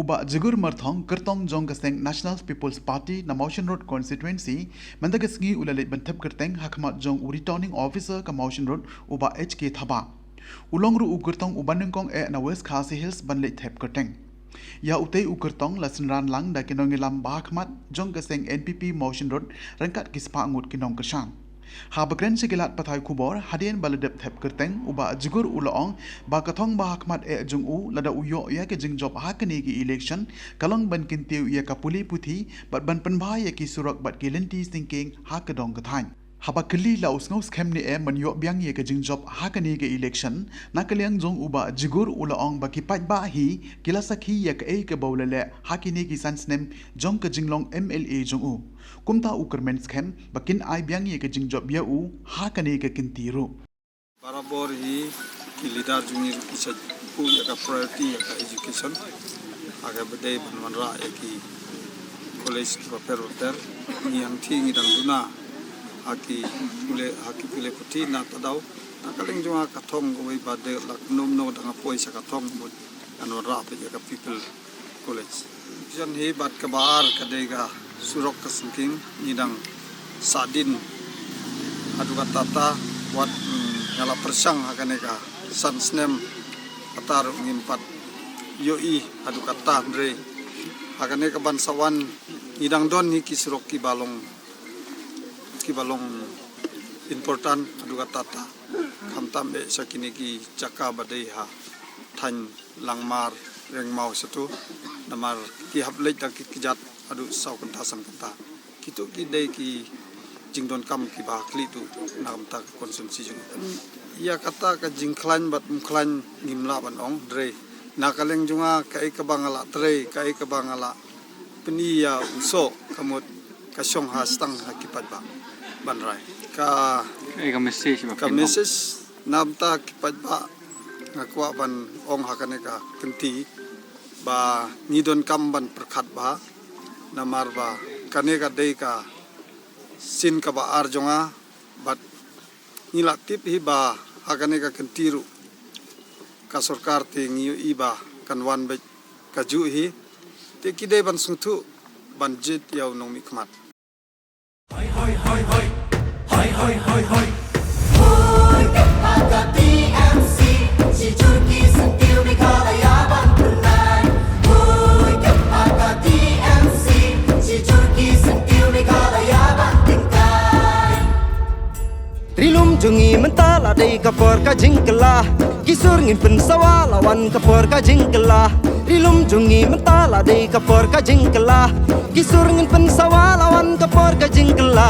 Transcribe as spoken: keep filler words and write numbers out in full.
U Bah Jigur Myrthong, kyrtong jong ka seng National People's Party na Mawshynrut Constituency, mynta ka sngi u la leit ban thep kyrteng ha khmat jong u Returning Officer ka Mawshynrut, u Bah H K Thabah. U long ruh u kyrtong uba nyngkong eh na West Khasi Hills ban leit thep kyrteng. Ïa utei u kyrtong la synran lang da ki nongïalam ba ha khmat jong ka seng N P P Mawshynrut ryngkat ki spah ngut ki nongkyrshan. Haba kren sha ki lad pathai khubor hadien ba la dep thep kyrteng, u Bah Jigur u la ong ba ka thong ba ha khmat eh jong u lada u ïoh ïa ka jingjop ha kane ka election, ka long ban kyntiew ïa ka pule puthi bad ban pynbha ïa ki surok bad ki lynti syngkien ha ka dong ka thaiñ. Haba kylli la u sngew skhem ne em ban ïoh biang ïa ka jingjop ha kane ka election, na ka liang jong u Bah Jigur u la ong ba ki paidbah hi ki la sakhi ïa kaei kaba u la leh ha kine ki san snem jong ka jinglong M L A jong u. Kumta u kyrmen skhem ba kin ai biang ïa ka jingjop ïa u ha kane ka kynti ruh. Barabor hi ki leader jong ngi ruh ki sa buh ïa ka priority ïa ka education. Ha kaba dei ban wanrah ïa ki college kiba pher ba pher. Ngi hangthie ngi dang duna ha ki pule, ha ki pule puthi na tadaw. Na ka liang jong nga ka thong kawei ba dei la kumno kumno dang poi sha ka thong mut ngan wanrah pat ïa ka People College. Vision hi bad kaba ar ka dei ka surok ka sngewkhia, ngi dang sahdien haduh katta katta, wat, mm, nga la pyrshang ha kane ka san snem kata ruh ngim pat ïohi haduh katta, hynrei ha kane ka ban sa wan ngi dang don hi ki surok kiba long, kiba long important haduh katta katta. Khamtam eh sha kine ki jaka ba dei ha thaiñ Langmar, Rengmaw shatu, namar ki hap leit da ki kjat haduh saw kynta san kynta. Kito ki dei ki jingdonkam kiba khlieh tuh na ka bynta ka constituency jong ngi. Ïa kata ka jingkhlaiñ bad ym khlaiñ ngim lah ban ong, hynrei na ka liang jong nga kaei kaba nga lah trei, kaei kaba nga lah pyni ïa u soh, ka mut ka shong ha sdang ha ki paidbah ban rai. Ka, eh, ka message ba ka pynlong. Message na bynta ki paidbah nga kwah ban ong ha kane ka kynti ba ngi donkam ban pyrkhat bha, namar ba kane ka dei ka sien kaba ar jong nga, bad ngi la tip hi ba ha kane ka kynti ruh ka sorkar te ngi ïohi ba kan wan beit kajuh hi. Te ki dei ban sngewthuh ban jied ïa u nongmihkhmat. Hoi, hoi, hoi, hoi. Hoi, hoi, hoi, hoi. Hoi, ka T M C, shi jur ki syntiew Meghalaya ban pynlait. Hoi, ka T M C, shi jur ki syntiew Meghalaya ban tyngkai. Ri lum jong ngi mynta la dei ka por ka jingkylla. Ki sur ngin pynsawa la wan ka por ka jingkylla. Ri lum jong ngi mynta la dei ka por ka jingkylla. Ki sur ngin pynsawa la wan ka por ka jingkylla.